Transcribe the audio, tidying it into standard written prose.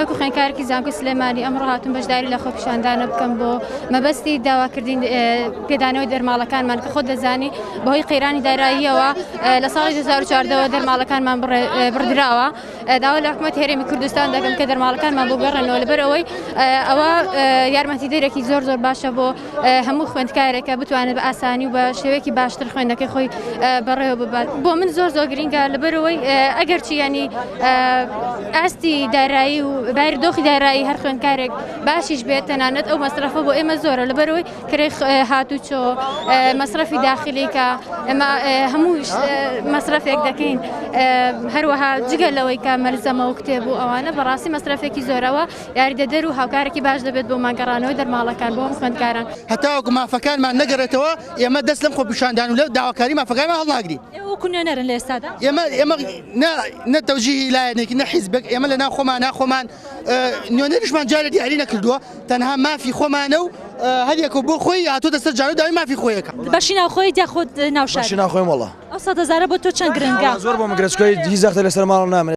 وەکو خوێندکارێکی زانکۆی سلێمانی ئەمڕۆ هاتووم بەشداری لە خۆپیشاندانە بکەم بۆ مەبەستی داواکردین پێدانەوەی دەرماڵەکانمان کە خۆت دەزانی بەهۆی قەیرانی داراییەوە لە ساڵی 2014ەوە دەرماڵەکانمان بڕدراوە داوا لە حکومەتی هەرێمی کوردستان دەکەم کە دەرماڵەکانمان بۆ بگەڕێنەوە لەبەر ئەوەی ئەوە یارمەتیدەرێکی زۆر زۆر باشە بۆ هەموو خوێندکارێکە بتوانێت بە ئاسانی و بە شێوەیەکی باشتر خوێندنەکەی خۆی بەڕێوە ببات بۆ من زۆر زۆر گرینگە لەبەرەوەی ئەگەرچی ینی ئاستی دارایی و باری دۆخی دارایی هەر خوێندکارێک باشیش بێت تەنانەت ئەو مەسرەفە بۆ ئێمە زۆرە لەبەرەوەی کرێ هاتوچۆ مەسرەفی داخلی کە ئێمە هەموو مەسرەفێک دەکەین هەروەها جگە لەوەی کە مەلزەمە و کتێب و ئەوانە بەڕاستی مەسرەفێکی زۆرەوە یاریدەدەر و هاوکارێکی باش دەبێت بۆ مانگەڕانەوەی دەرماڵەکان بۆ هەموو خوێندکاران. هەتاوەکو مافەکانمان نەگەڕێتەوە ئێمە دەست لەم خۆپیشاندان و لەو داواکاری مافەکانمان هەڵناگرین. ئێوە وەکو نوێنەرن لە ئێستادا؟ ئێمە ئێمە نە نە تەوجیهی لایەنێکی نە حیزبێک ئێمە لە ناو خۆمانا خۆمان نوێنەریشمان جارێ دیاری نەکردووە تەنها مافی خۆمانە و هەر یەکە بۆ خۆی هاتۆتە سەر جارو داوای مافی خۆی ئەکا. بەشی ناوخۆیت یاخود ناوشاری؟ بەشی ناوخۆیم وەڵا. ئەو سەدهەزارە بۆ تۆ چەند گرنگە؟ زۆر بۆ من گرنگە چونکە هیچ زەختێک لەسەر ماڵم نامێنێت.